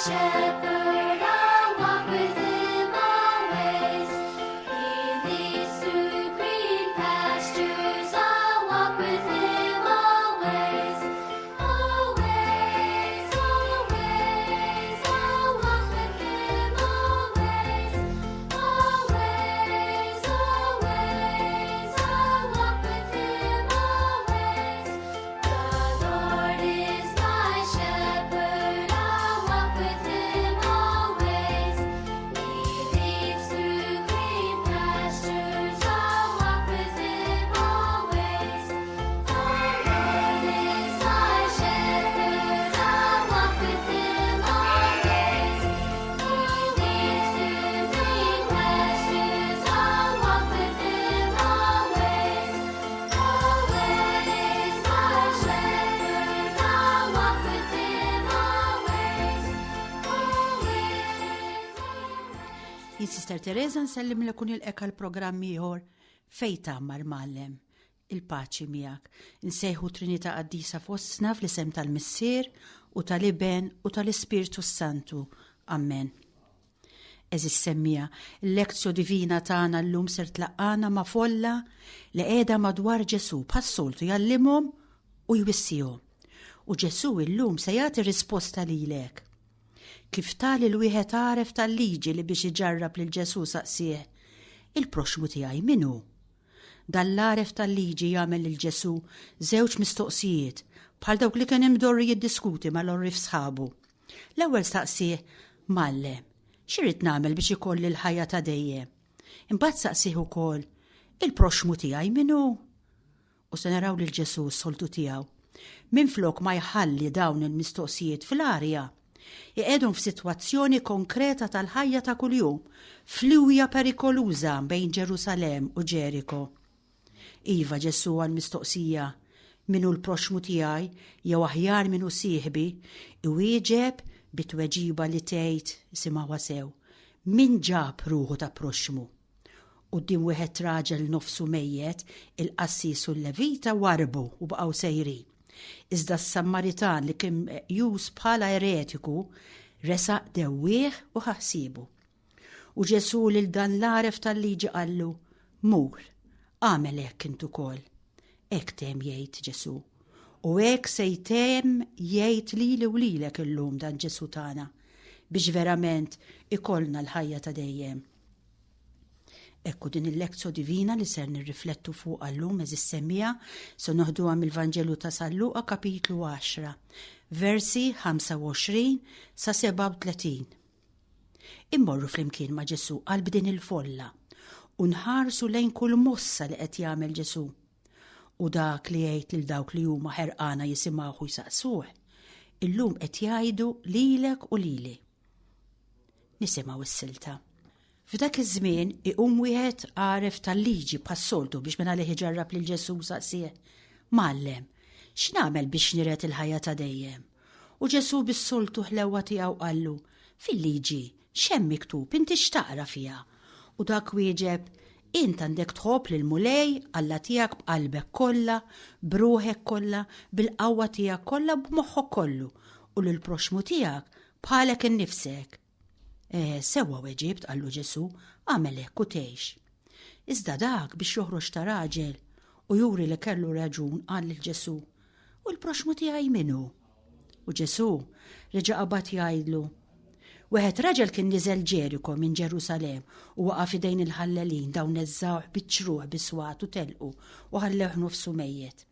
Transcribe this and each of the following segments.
shepherd, I'll walk with him always. He leads through green pastures, I'll walk with him always. Always, always, I'll walk with him always. Always, always, I'll walk with him always. The Lord is my shepherd, I'll walk with him always. He leads through green pastures, I'll walk with him always. The Lord is my shepherd, I'll walk with him always. He leads through green pastures, I'll walk with him always. Always my shepherd, I'll walk with him always. Always, always. Jien Sister Teresa nsellimlek u nilqek għal programm ieħor fejn tgħammar mgħallem. Il-paċi miegħek. Insejħu Trinità Qaddisa fostna fl-isem tal-Missier u tal-Iben u tal-Ispirtu s-Santu. Amen. Għeżież semmiegħa, il-Lectio Divina tagħna llum ser tlaqqagħna ma' folla li qiegħda madwar Ġesù bħas-soltu jgħallimhom u jwissihom. U Ġesù illum se jagħti risposta lilek. Kif ta lil wieħed għaref tal-liġi li biex iġarrab lil Ġesù saqsieh, Il-proxxmu tiegħi min hu? Dan l-għaref tal-liġi jagħmel lil Ġesù żewġ mistoqsijiet bħal dawk li kien imdorri jiddiskuti mal-għorrief sħabu. L-ewwel staqsieh, Mgħallem, x'irrid nagħmel biex ikolli l-ħajja ta' dejjem? Imbagħad saqsieh ukoll, Il-proxxmu tiegħi min hu? U se naraw lil Ġesù s-soltu tiegħu. Minflok ma jħalli dawn il-mistoqsijiet fl-arja, iqegħedhom f'sitwazzjoni konkreta tal-ħajja ta' kuljum, f'liwja perikoluża bejn Ġerusalemm u Ġeriko. Iva, Ġesù għall-mistoqsija, Min hu l-proxxmu tiegħi, jew aħjar min hu sieħbi, iwieġeb bi tweġiba li tgħid, isimgħuha sew, Min ġab ruħu ta' proxxmu? Quddiem wieħed raġel nofsu mejjet, il-qassis u l-Levita warrbu u baqgħu sejrin. Iżda s-Sammaritan li kien meqjus bħala eretiku resaq dewwieħ u ħa ħsiebu. U Ġesù lil dan l-għaref tal-liġi qallu, Mur, agħmel hekk int ukoll. Hekk temm jgħid Ġesù. U hekk se jtemm jgħid lili u lilek illum dan Ġesù tagħna, biex verament ikollna l-ħajja ta' dejjem. Ekku din il-Lectio Divina li ser nirriflettu fuqha llum għeżież semmiegħa, se noħduha mill-Vanġelu ta' San Luqa kapitlu 10, versi 25 sa 37. Immorru flimkien ma' Ġesù qalb din il-folla u nħarsu lejn kull mossa li qed jagħmel Ġesù. U dak li jgħid lil dawk li huma ħerqana jisimgħuh u jsaqsuh, illum qed jgħidu lilek u lili. Nisimgħu s-silta. F'dak iż-żmien iqum wieħed għaref tal-liġi bħas-soltu biex minn għalih iġarrab lil Ġesù saqsieh, Mgħallem, x'nagħmel biex niret il-ħajja ta' dejjem? U Ġesù bis-soltu ħlewwa tiegħu qallu, Fil-liġi x'hemm miktub, inti x'taqra fiha? U dak wieġeb, Int għandek tħobb lill-Mulej Alla tiegħek b'qalbek kollha, b'ruħek kollha, bil-qawwa tiegħek kollha u b'moħħok kollu, u lill-proxxmu tiegħek bħalek innifsek. Eh, sewwa weġibt, qallu Ġesù, agħmel hekk u tgħix. Iżda dak biex joħroġ ta' raġel u juri li kellu raġun qal lil Ġesù, U l-proxxmu tiegħi min hu? U Ġesù reġa' qabad jgħidlu, Wieħed raġel kien niżel Ġeriko minn Ġerusalemm u waqa' f'idejn il-ħallelin dawn neżżgħuh biċ-ċruħ bis-swat u telqu u ħallewh nofsu mejjet.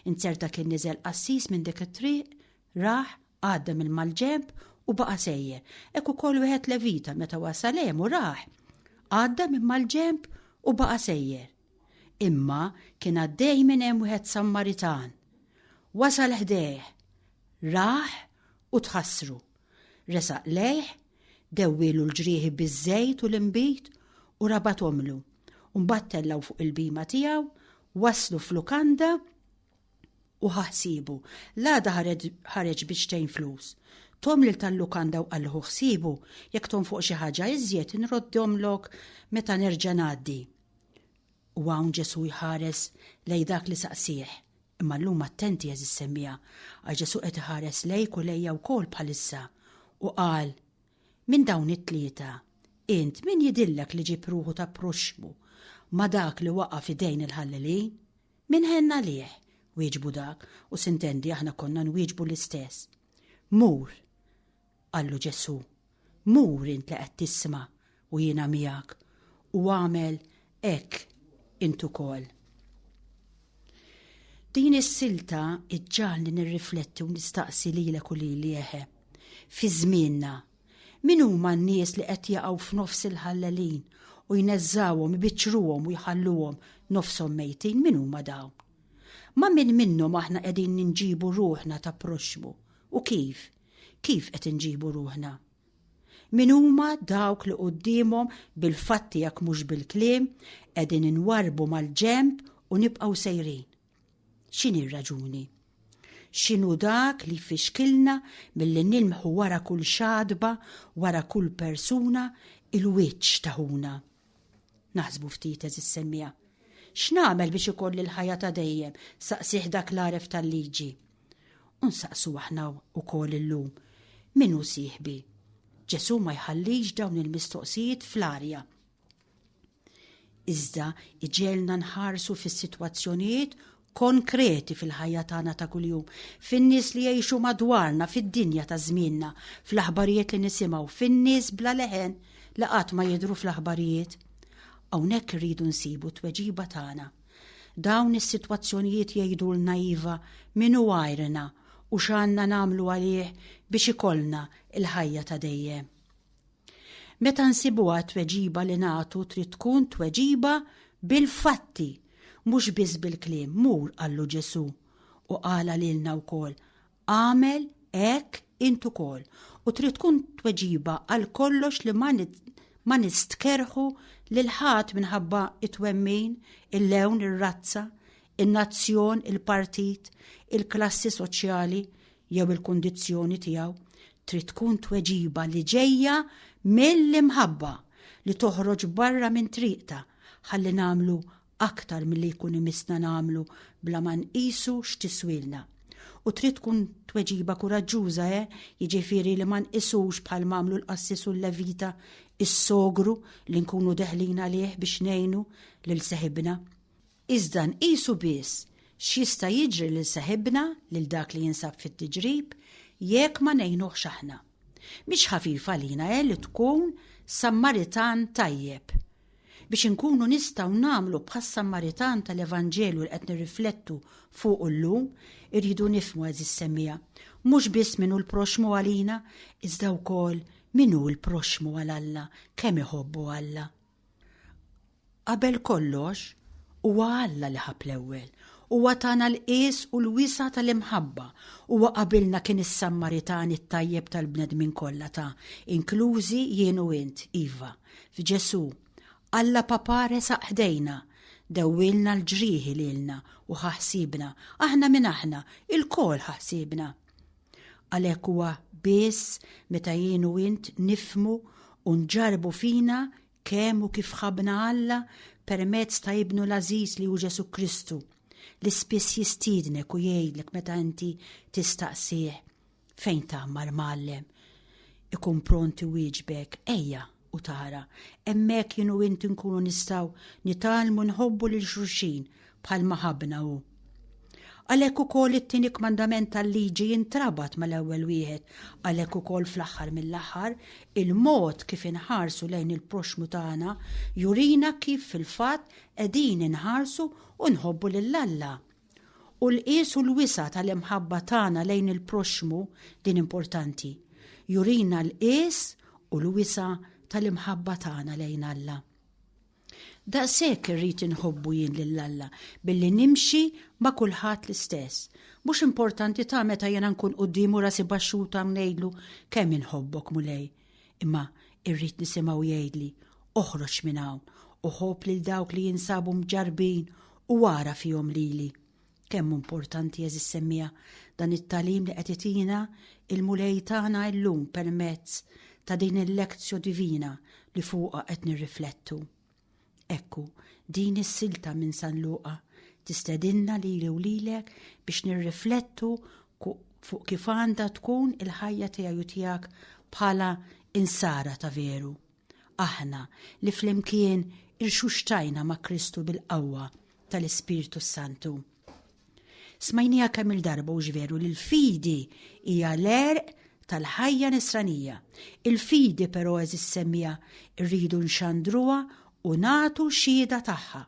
Inzerta kien niżel qassis minn dik it-triq, rah, Għadda minn mal-ġenb u baqa' sejjer. Hekk ukoll wieħed Levita meta wasal hemm u rah. Għadda minn mal-ġenb u baqa' sejjer. Imma kien għaddej minn hemm wieħed Sammaritan. Wasal ħdejh, rah u tħassru. Resaq lejh, dewwielu l-ġrieħi biż-żejt u l-inbid u rabathomlu. U mbagħad tellgħu fuq il-bhima tiegħu, waslu f'lukanda U ħa ħsiebu. L-għada ħareġ biċċtejn flus. Thom lil tal-lukanda u qallu ħu ħsiebu, jekk tonfoq xi ħaġa iżjed inroddhomlok meta nerġa' ngħaddi. U hawn Ġesù jħares lejn dak li saqsieh. Imma llum attenti għeżież semmiegħa, għax Ġesù qed iħares lejk u lejja wkoll bħalissa. U qal, Minn dawn it-tlieta, int min jidhirlek li ġieb ruħu ta' proxxmu ma' dak li waqa' f'idejn il-ħallelin? Min ħenn għalih? wieġbu dak, u sintendi aħna konna nwieġbu l-istess. Mur, qallu Ġesù, mur int li qed tisma' u jiena miegħek, u agħmel hekk int ukoll. Din is-silta ġġagħalni nirrifletti u nistaqsi lilek u lili eħe. Fi żmienna, min huma n-nies li qed jaqgħu f'nofs il-ħallelin u jneżżgħuhom, ibiċċruhom u jħalluhom nofshom mejtin, min huma dawn? Ma' min minnhom aħna qegħdin ninġibu ruħna ta' proxxmu u kif? Kif qed inġibu ruħna? Min huma dawk li quddiemhom bil-fatti jekk mhux bil-kliem qegħdin inwarrbu mal-ġenb u nibqgħu sejrin? X'inhi r-raġuni? X'inhu dak li jfixkilna milli nilmħu wara kull xatba, wara kull persuna, il-wiċċ ta' ħuna? Naħsbu ftit għeżież semmiegħa. X'nagħmel biex ikolli l-ħajja ta' dejjem? saqsieh dak l-għaref tal-liġi. U nsaqsu aħna wkoll illum, min hu sieħbi? Ġesù ma jħallix dawn il-mistoqsijiet fl-arja. Iżda iġegħelna nħarsu fis-sitwazzjonijiet konkreti fil-ħajja tagħna ta' kuljum, fin-nies li jgħixu madwarna, fid-dinja ta' żmienna, fl-aħbarijiet li nisimgħu, fin-nies bla leħen li qatt ma jidhru fl-aħbarijiet. Hawnhekk irridu nsibu t-tweġiba tagħna. Dawn is-sitwazzjonijiet jgħidulna iva min hu għajrna u x'għandna nagħmlu għalih biex ikollna l-ħajja ta' dejjem. Meta nsibuha t-tweġiba li nagħtu trid tkun tweġiba bil-fatti, mhux biss bil-kliem, mur qallu Ġesù u qalha lilna wkoll, Agħmel hekk int ukoll. U trid tkun tweġiba għal kollox li ma ma nistkerrħu lil ħadd minħabba it-twemmin, il-lewn, ir-razza, in-nazzjon, il-partit, il-klassi soċjali jew il-kundizzjoni tiegħu. Trid tkun tweġiba li ġejja mill-imħabba li toħroġ barra minn triqta ħalli nagħmlu aktar milli jkun imissna nagħmlu bla ma nqisu x'tiswielna. U trid tkun tweġiba kuraġġuża, eh, jiġifieri li ma nqisux bħal m'għamlu l-qassis u l-levita is-sogru li nkunu deħlin għalih biex ngħinu lil seħibna. Iżda nqisu biss x'jista' jiġri lil seħibna, lil dak li jinsab fit-tiġrib, jekk ma ngħinuhx aħna. Mhix ħafifa għalina, eh, li tkun Sammaritan tajjeb. Biex inkunu nistgħu nagħmlu bħas-Sammaritan tal-Evanġelju li qed nirriflettu fuqu llum, irridu nifhmu, għeżież semmiegħa, mhux biss min hu l-proxxmu għalina, iżda wkoll min hu l-proxxmu għal Alla, kemm iħobbu Alla. Qabel kollox, huwa Alla li ħabb l-ewwel. Huwa tana l-qies u l-wisa' tal-imħabba. Huwa qabilna kien is-Sammaritan it-tajjeb tal-bnedmin kollha ta', inklużi jien u int, iva. F'Ġesù, Alla Papà resaq ħdejna, dewwielna l-ġrieħi lilna u ħa ħsiebna, aħna min aħna, ilkoll ħa ħsiebna. Għalhekk huwa biss meta jien u int nifhmu u nġarrbu fina kemm u kif ħabbna Alla permezz ta' Ibnu l-għażiż li hu Ġesù Kristu, li spiss jistiednek u jgħidlek meta inti tistaqsih, Fejn tgħammar mgħallem? Ikun pront iwieġbek, Ejja u tara. Hemmhekk jien u int inkunu nistgħu nitgħallmu nħobbu lil xulxin bħalma ħabbna hu. Għalhekk ukoll it-tieni kmandament tal-liġi jintrabat mal-ewwel wieħed, għalhekk ukoll fl-aħħar mill-aħħar, il-mod kif inħarsu lejn il-proxxmu tagħna jurina kif fil-fatt qegħdin inħarsu u nħobbu lil Alla. U l-qies u l-wisa' tal-imħabba tagħna lejn il-proxxmu, din importanti, jurina l-qies u l-wisa' tal-imħabba tagħna lejn Alla. Daqshekk irrid inħobbu jien lil Alla billi nimxi ma' kulħadd l-istess. Mhux importanti ta' meta jiena nkun quddiemu rasi baxxuta u ngħidlu kemm inħobbok Mulej. Imma irrid nisimgħu jgħidli, oħroġ minn hawn u ħobb lil dawk li jinsabu mġarrbin u ara fihom lili. Kemm hu importanti għeżież semmiegħa dan it-tagħlim li qed itina il-Mulej tagħna illum permezz ta' din il-lectio divina li fuqha qed nirriflettu. Ekku, din is-silta minn San Luqa tistedinna lili u lilek biex nirriflettu fuq kif għandha tkun il-ħajja tiegħi u tiegħek. bħala insara ta' veru. Aħna li flimkien irxuxtajna ma' Kristu bil-qawwa tal-Ispirtu s-Santu. Smajniha kemm-il darba hux veru li l-fidi hija l-għerq tal-ħajja nisranija. Il-fidi però għeżież semmiegħa rridu nxandruha u nagħtu xhieda tagħha.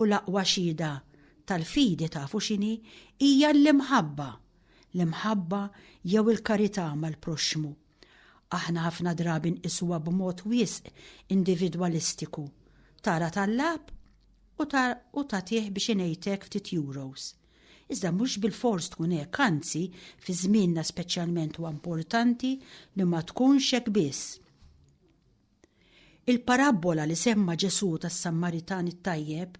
U l-aqwa xhieda tal-fidi tafu x'inhi? Hija l-imħabba. L-imħabba jew il-karità mal-proxxmu. Aħna ħafna drabi nqisuha b'mod wisq individwalistiku. Tara tallab u u tagħtih biex ingħidlek ftit euros. Iżda mhux bilfors tkun hekk, anzi fi żmienna speċjalment huwa importanti li ma tkunx hekk biss. Il-parabbola li semma Ġesù tas-Sammaritan it-tajjeb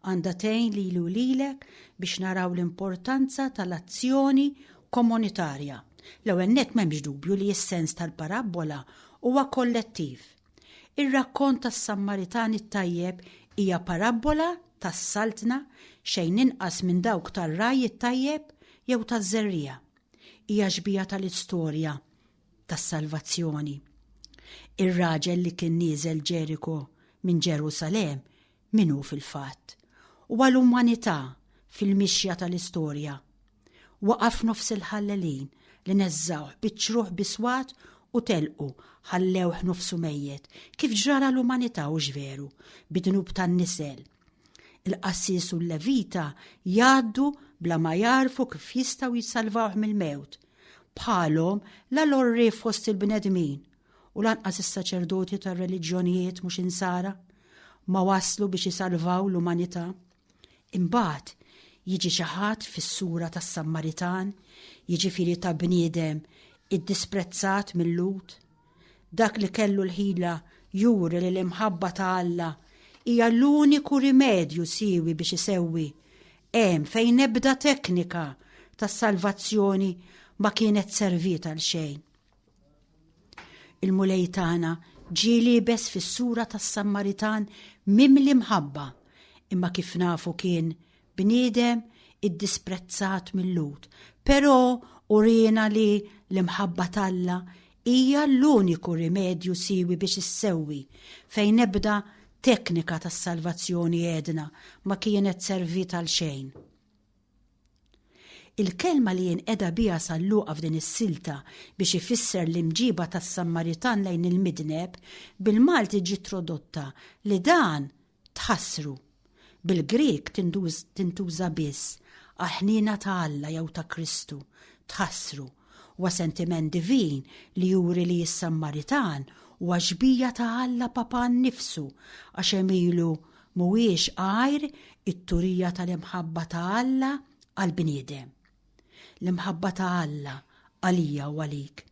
għandha tgħin lili u lilek biex naraw l-importanza tal-azzjoni komunitarja. L-ewwel nett m'hemmx dubju li s-sens tal-parabbola huwa kollettiv. Ir-rakkont tas-Sammaritan it-tajjeb hija parabbola tas-Saltna xejn inqas minn dawk tar-ragħaj it-tajjeb jew taż-żerriegħa. Hija xbieha tal-istorja tas-salvazzjoni. Ir-raġel li kien nieżel Ġeriko minn Ġerusalemm min hu fil-fatt? Huwa l-umanità fil-mixja tal-istorja. Waqa' f'nofs il-ħallelin li neżżgħuh, biċċruh bi swat u telqu, ħallewh nofsu mejjet, kif ġralha l-umanità hux veru, bid-dnub tan-nisel. Il-qassis u l-levita jgħaddu bla ma jagħrfu kif jistgħu jsalvawh mill-mewt. Bħalhom la l-għorrief fost il-bnedmin u lanqas is-saċerdoti tar-reliġjonijiet mhux insara ma waslu biex isalvaw l-umanità. Imbagħad jiġi xi ħadd fis-sura tas-Sammaritan, jiġifieri ta' bniedem iddisprezzat mil-Lhud, dak li kellu l-ħila juri li l-imħabba ta' Alla hija l-uniku rimedju siewi biex isewwi, hemm fejn ebda teknika tas-salvazzjoni ma kienet serviet għal xejn. Il-Mulej tagħna ġie liebes fis-sura tas-Sammaritan mimli mħabba, imma kif nafu kien bniedem iddisprezzat mil-Lhud, però uriena li l-imħabba t'Alla hija l-uniku rimedju siewi biex issewwi, fejn ebda teknika tas-salvazzjoni għedna ma kienet serviet għal xejn. Il-kelma li jinqeda biha San Luqa f'din is-silta biex ifisser l-imġiba tas-Sammaritan lejn il-midneb, bil-Malti ġiet tradotta li dan tħassru. Bil-Grieg tintuża biss għall-ħniena ta' Alla jew ta' Kristu, tħassru. Huwa sentiment divin li juri li s-Sammaritan huwa xbija ta' Alla Papa nnifsu għax għemilu mhuwiex għajr it-turija tal-imħabba ta' Alla għall-bniedem. L-imħabba ta' Alla għalija u għalik.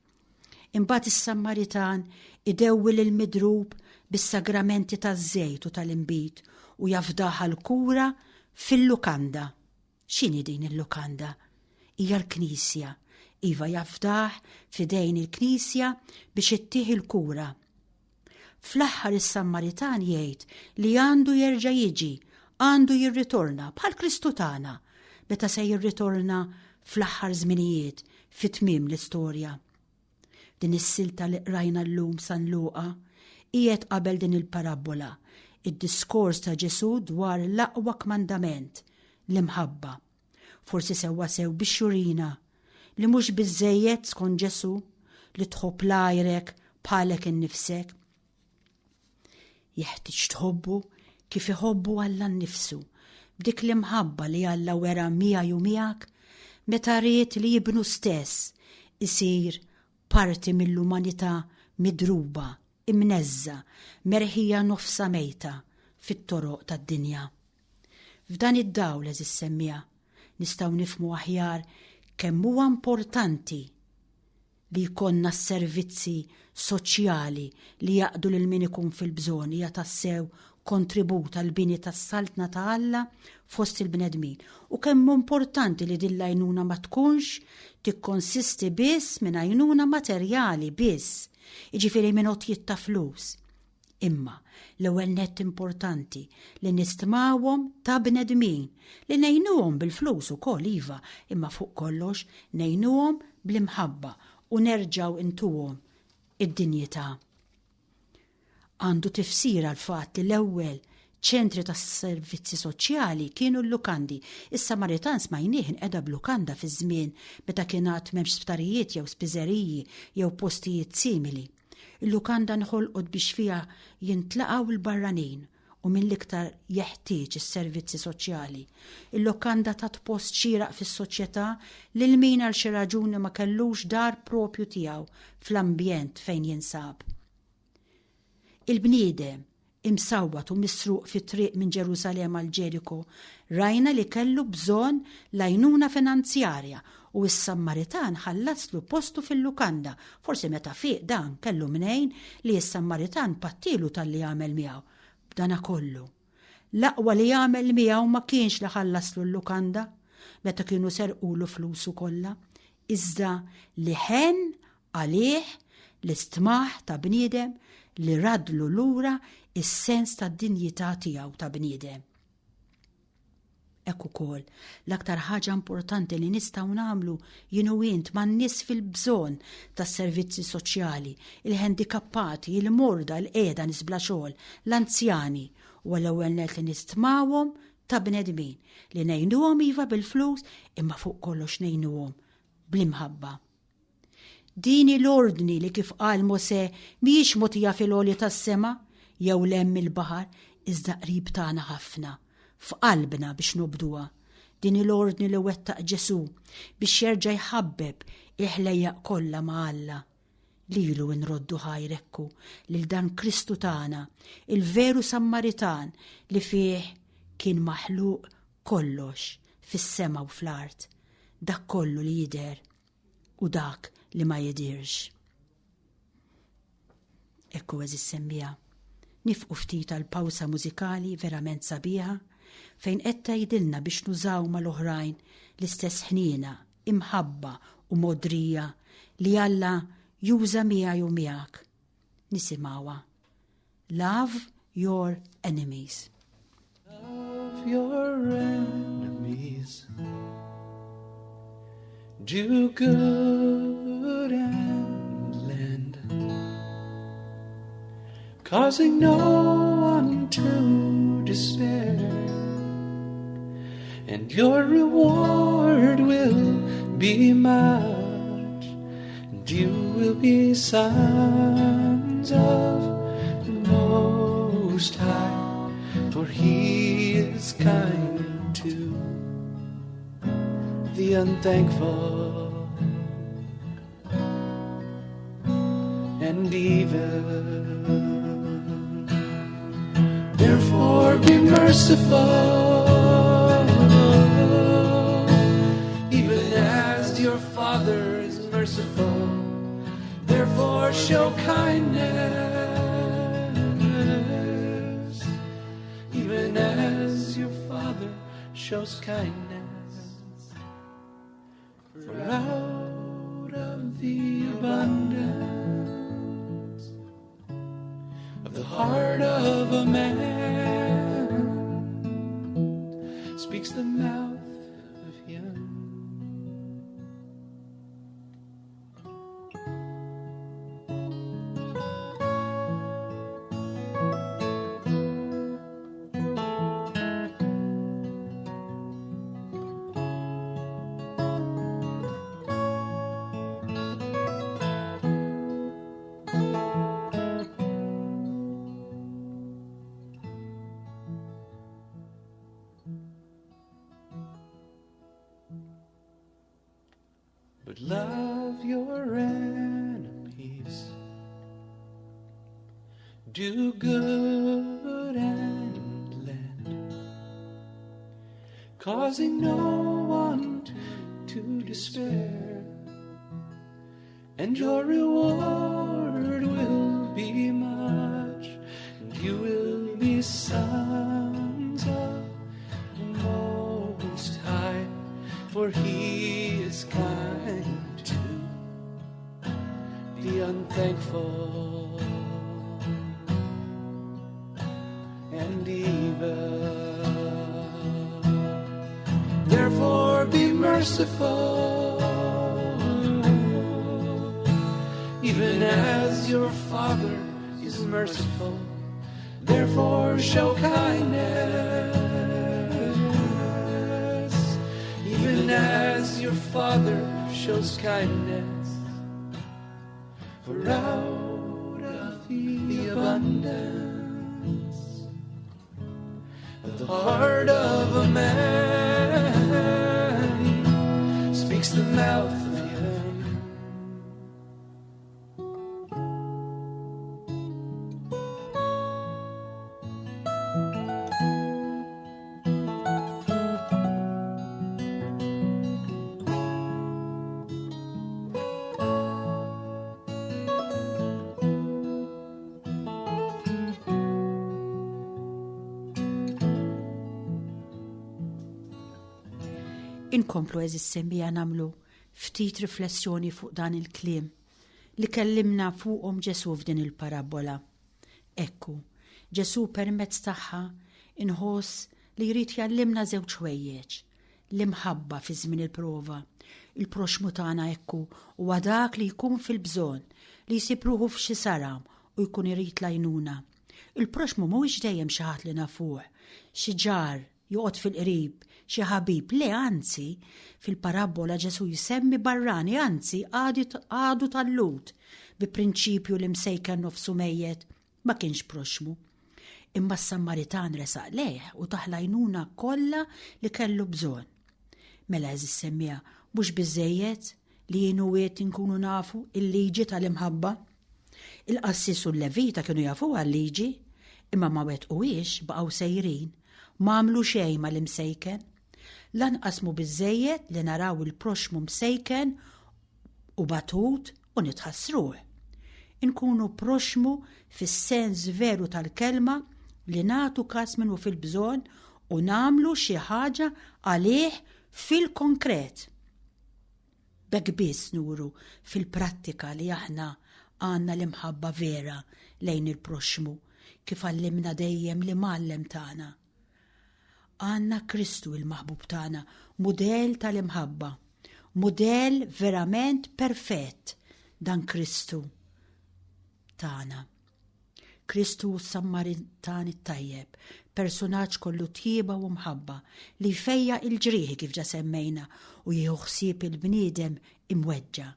Imbagħad is-Sammaritan idewwi lill-midrub bis-sagramenti taż-żejt u tal-inbid u jafdah għall-kura fil-lukanda. X'inhi din il-lukanda? Hija l-Knisja. Iva jafdah f'idejn il-Knisja biex ittih il-kura. Fl-aħħar is-Sammaritan jgħid li għandu jerġa' jiġi, għandu jirritorna bħal Kristu tagħna meta se jirritorna fl-aħħar żminijiet fi tmiem l-istorja. Din is-silta li qrajna llum San Luqa qiegħed qabel din il-parabbola, id-diskors ta' Ġesù dwar l-aqwa kmandament, l-imħabba. Forsi sewwasew biex jurina li mhux biżżejjed skont Ġesù li tħobb l-għajrek bħalek innifsek. Jeħtieġ tħobbu kif iħobbu Alla nnifsu, b'dik l-imħabba li Alla wera miegħi u miegħek meta ried li ibnu stess isir parti mill-umanità midruba, imneżża, merħija nofsha mejta fit-toroq tad-dinja. F'dan id-dawl, għeżież semmiegħa, nistgħu nifhmu aħjar kemm huwa importanti li jkollna s-servizzi soċjali li jaqdu lil min ikun fil-bżonn hija tassew kontribut għall-bini tas-Saltna ta' Alla fost il-bnedmin u kemm hu importanti li din l-għajnuna ma tkunx tikkonsisti biss minn għajnuna materjali biss, jiġifieri minn għotjiet ta' flus. Imma, l-ewwel nett importanti li nistmawhom ta' bnedmin, li ngħinuhom bil-flus ukoll iva, imma fuq kollox ngħinuhom bl-imħabba u nerġgħu ntuhom. id-dinjità. Għandu tifsira l-fatt li l-ewwel ċentri tas-servizzi soċjali kienu l-lukandi. Is-Samaritan smajnieh inqeda b'lukanda fi żmien meta kien għad m'hemmx sptarijiet jew spiżeriji jew postijiet simili. Il-lukanda nħolqot biex fiha jintlaqgħu l-barranin u min l-iktar jeħtieġ is-servizzi soċjali. Il-lukanda tat post xieraq fis-soċjetà lil min għal xi raġuni ma kellux dar proprju tiegħu fl-ambjent fejn jinsab. Il-bniedem, imsawwat u misruq fit-triq minn Ġerusalemm għal Ġeriko, rajna li kellu bżonn l-għajnuna finanzjarja u s-Sammaritan ħallaslu postu fil-lukanda. Forsi meta fieq dan kellu mnejn li s-Sammaritan pattielu talli għamel miegħu. B'danakollu, l-aqwa li għamel miegħu ma kienx li ħallaslu l-lukanda meta kienu serqulu flusu kollha, iżda li ħenn għalih li stmah ta' bniedem li raddlu lura s-sens tad-dinjità tiegħu ta' bniedem. Hekk ukoll, l-aktar ħaġa importanti li nistgħu nagħmlu jien u int man-nies fil-bżonn tas-servizzi soċjali, il-ħendikappati, il-morda, il-qiegħda, nies bla xogħol, l-anzjani, huwa l-ewwel nett li nistmawhom ta' bnedmin, li ngħinuhom iva bil-flus imma fuq kollox ngħinuhom bl-imħabba. Din hi l-ordni li kif qal Mosè mhijiex mogħtija fil-għoli tas-sema jew 'l hemm mill-baħar, iżda qrib tagħna ħafna, f'qalbna biex nobduha. Din hi l-ordni li wettaq Ġesù biex jerġa' jħabbeb il-ħlejjaq kollha ma' Alla. Lilu nroddu ħajr ekku lil dan Kristu tagħna, il-veru Sammaritan li fih kien maħluq kollox fis-sema u fl-art, dak kollu li jidher u dak li ma jidhirx. Ekku għeżież semmiegħa, nifqu ftit għal pawsa mużikali verament sabiħa fejn qed tgħidilna biex nużaw mal-oħrajn l-istess ħniena, imħabba u mogħdrija li Alla juża miegħi u miegħek. Nisimgħuha. Love your enemies. Love your enemies. Do good and lend, causing no one to despair, and your reward will be much, and you will be sons of the Most High, for He is kind to the unthankful and evil. Therefore be merciful, even as your Father is merciful. Therefore show kindness, even as your Father shows kindness. For out of the abundance of the heart of a man speaks the mouth of him. But love your enemies, do good and lend, causing no one to despair, and your reward will be much, and you will be sons of the Most High, for He is kind to the unthankful and evil. Therefore be merciful, even as Because your Father is merciful, therefore show kindness, even as your Father shows kindness. For out of the abundance of the heart of a man speaks the mouth of him. Inkomplu eżis semmija namlu ftit riflessjoni fuq dan il-kliem li kellimna fuqhom Ġesu f'din il-parabbola. Ekku, Ġesu permezz tagħha inħoss li jrid jallimna żewġ ħwejjeġ L-imħabba fi żmien il-prova. Il-proxxmu tagħna hekk hu, huwa dak li jkun fil-bżonn, li jsib ruħu f'xi saram u jkun irid l-għajnuna. Il-proxxmu mhuwiex dejjem xi ħadd li nafuh, xi ġar, joqgħod fil-qrib, xi ħabib, le anzi, fil-parabbola Ġesù jsemmi barrani, anzi għadu tal-Lhud, bi prinċipju li msejken nofsu mejjet Ma kienx proxxmu. Imma s-Sammaritan resaq lejh u tah l-għajnuna kollha li kellu bżonn. Mela għeżież semmiegħa, mhux biżżejjed li jien u int inkunu nafu l-liġi tal-imħabba? Il-qassis u l-levita kienu jafuha l-liġi, imma ma wettquhiex, baqgħu sejrin, ma għamlu xejn mal-imsejken. Lanqas mhu biżżejjed li naraw il-proxxmu msejken u batut u nitħassruh. Inkunu proxxmu fis-sens veru tal-kelma li nagħtu kas min hu fil-bżonn u nagħmlu xi ħaġa għalih fil-konkret. B'hekk biss nuru fil-prattika li aħna għandna l-imħabba vera lejn il-proxxmu kif għallimna dejjem l-Imgħallem tagħna. Għandna Kristu il-maħbub tagħna, mudell tal-imħabba, mudell verament perfett dan Kristu tagħna. Kristu hu s-Sammaritan it-tajjeb, persunaġġ kollu tjieba u mħabba li jfejjaq il-ġrieħi kif ġa semmejna u jieħu ħsieb il-bniedem imweġġa'.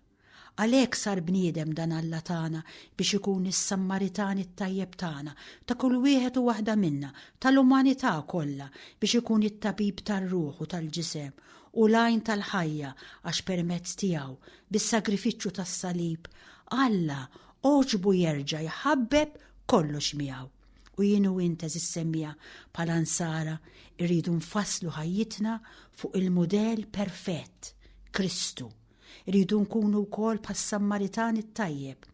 Għalhekk sar bniedem dan Alla tagħna biex ikun is-Sammaritan it-tajjeb tagħna, ta' kull wieħed u waħda minna, tal-umanità kollha, biex ikun it-tabib tar-ruħ u tal-ġisem u l-għajn tal-ħajja għax permezz tiegħu, bis-sagrifiċċju tas-salib, Alla għoġbu jerġa' jħabbeb kollox miegħu. U jien u int għeżież semmiegħa bħala Nsara rridu nfasslu ħajjitna fuq il-mudell perfett, Kristu. Irridu nkunu wkoll bħas-Sammaritan it-tajjeb,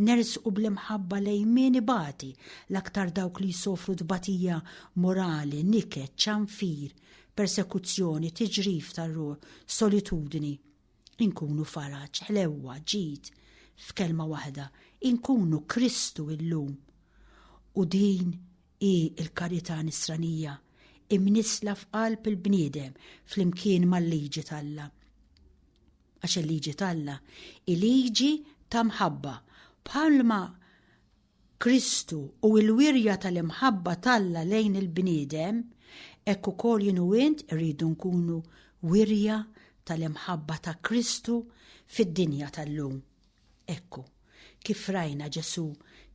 nersqu bl-imħabba lejn min ibati, l-aktar dawk li jsofru tbatija morali, niket, ċanfir, persekuzzjoni, tiġrif tar-ruħ, solitudni. Inkunu faraġ, ħlewwa, ġid, f'kelma waħda, inkunu Kristu illum. U din hi l-karità nisranija, imnissla f'qalb il-bniedem flimkien mal-liġi t'Alla. Għax il-liġi t'Alla hi liġi ta' mħabba, bħalma Kristu hu l-wirja tal-imħabba t'Alla lejn il-bniedem, hekk ukoll jien u int irridu nkunu wirja tal-imħabba ta' Kristu fid-dinja tal-lum. Ekku, kif rajna Ġesù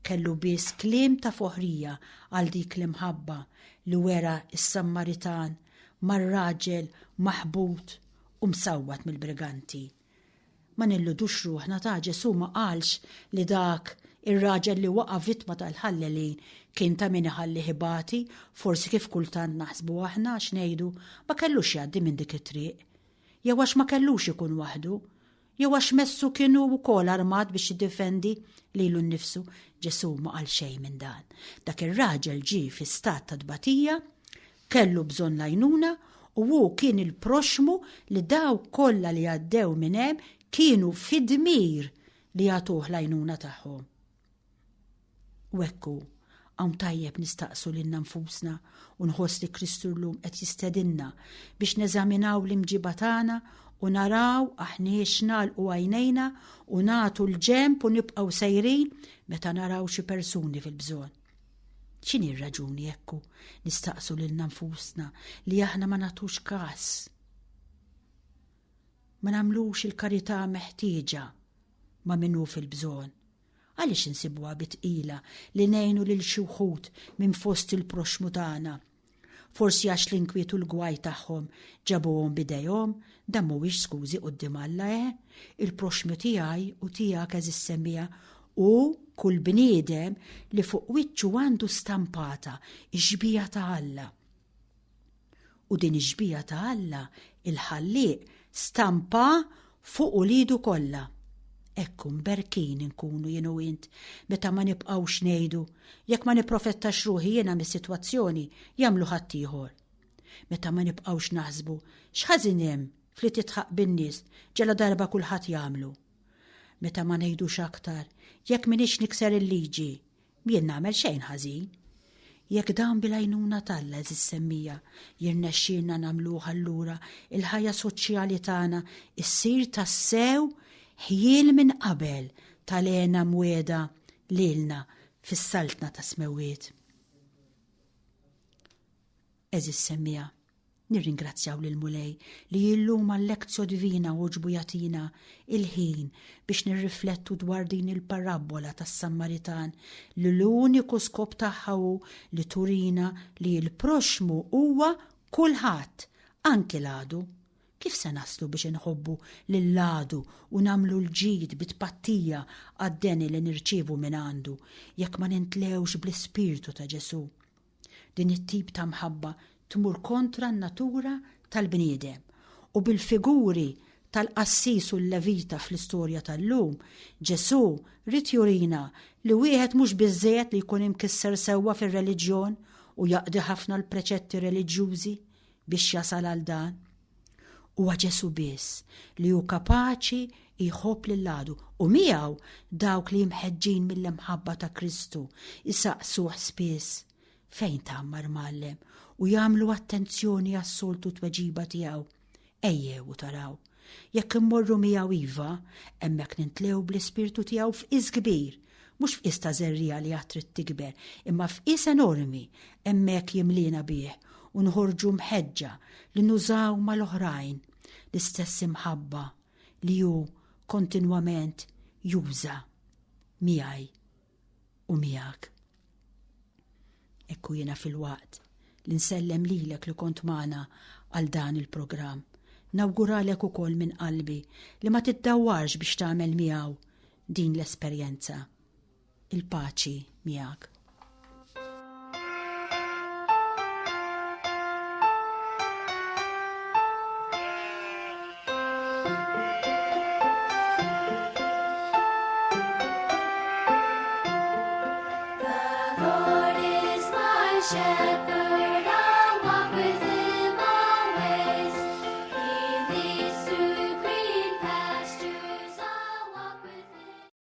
kellu biss kliem ta' foħrija għal dik l-imħabba li wera s-Sammaritan mar-raġel maħbut u msawwat mill-briganti. Ma nilludux ruħna ta' Ġesù ma qalx li dak ir-raġel li waqa' vittma tal-ħallelin kien ta' min iħallih ibati, forsi kif kultant naħsbu aħna għax ngħidu ma kellux jgħaddi minn dik it-triq. Jew għax ma kellux ikun waħdu. Jew għax messu kien hu wkoll armat biex jiddefendi lilu nnifsu. Ġesù ma qal xejn minn dan. Dak ir-raġel ġie fi stat ta' tbatija, kellu bżonn l-għajnuna u hu kien il-proxxmu li dawk kollha li għaddew minn hemm kienu fi dmir li jagħtuh l-għajnuna tagħhom. U hekk hu, hawn tajjeb nistaqsu lilna nfusna u nħoss li Kristu llum qed jistedinna biex neżaminaw l-imġiba tagħna u naraw aħniex nagħlqu għajnejna u nagħtu l-ġenb u nibqgħu sejrin meta naraw xi persuni fil-bżonn. X'inhi r-raġuni hekk hu nistaqsu lilna nfusna li aħna ma nagħtux kas? Ma nagħmlux il-karità meħtieġa ma' min hu fil-bżonn. Għaliex insibuha bi tqila li ngħinu lil xi wħud minn fost il-proxxmu tagħna? Forsi għax l-inkwiet u l-gwaj tagħhom ġabuhom b'idejhom, dan mhuwiex skużi quddiem Alla, eh? Il-proxxmu tiegħi u tiegħek għeżież semmiegħa hu kull bniedem li fuq wiċċu għandu stampata x-xbieha ta' Alla. U din ix-xbieha ta' Alla, il-Ħallieq, stampa fuq uliedu kollha. Hekk hu mberkin inkunu jien u int meta ma nibqgħux ngħidu, jekk ma nipprofettax ruħi jiena mis-sitwazzjoni, jagħmlu ħaddieħor. Meta ma nibqgħux naħsbu, x'ħażin hemm f'li tidħaq bin-nies ġaladarba kulħadd jagħmlu. Meta ma ngħidux aktar, jekk m'iniex nikser il-liġi, M'jien nagħmel xejn ħażin. Jekk dan bil-għajnuna t'Alla, għeżież semmija, jirnexxielna nagħmluh allura il-ħajja soċjali tagħna ssir tassew ħjiel minn qabel tal-hena mwiegħda lilna fis-Saltna tas-Smewwiet. Għeżież semmiegħa, nirringrazzjaw lill-Mulej li illum għal-Lectio Divina għoġbu jagħtina il-ħin biex nirriflettu dwar din il-parabbola tas-Sammaritan li l-uniku skop tagħha hu li turina li l-proxxmu huwa kulħadd, anki l-għadu. Kif se naslu biex inħobbu lill-għadu u nagħmlu l-ġid bi tpattija għad-deni li nirċievu mingħandu jekk ma nintlewx bl-ispirtu ta' Ġesù? Din it-tip ta' mħabba tmur kontra n-natura tal-bniedem u bil-figuri tal-qassis u l-levita fl-istorja tal-lum, Ġesù ried jurina li wieħed mhux biżżejjed li jkun imkisser sewwa fir-reliġjon u jaqdi ħafna l-preċetti reliġjużi biex jasal għal dan. Huwa Ġesù biss li hu kapaċi jħobb lill-għadu u miegħu dawk li mħeġġin mill-imħabba ta' Kristu jsaqsuh spiss, Fejn tgħammar Mgħallem? u jagħmlu attenzjoni għas-soltu tweġiba tiegħu, Ejjew u taraw. Jekk immorru miegħu iva, hemmhekk nintlew bl-ispirtu tiegħu f'qies kbir, mhux f'qies ta' żerriegħa li għad trid tikber, imma f'qies enormi, hemmhekk jimliena bih u nħorġu mħeġġa li nużaw mal-oħrajn l-istess imħabba li hu kontinwament juża miegħi u miegħek. Ekku jiena filwaqt li nsellem lilek li kont magħna għal dan il-programm. Nawguralek ukoll minn qalbi li ma tiddawwarx biex tagħmel miegħu din l-esperjenza. Il-paċi miegħek. The Lord is my shepherd, I'll walk with him.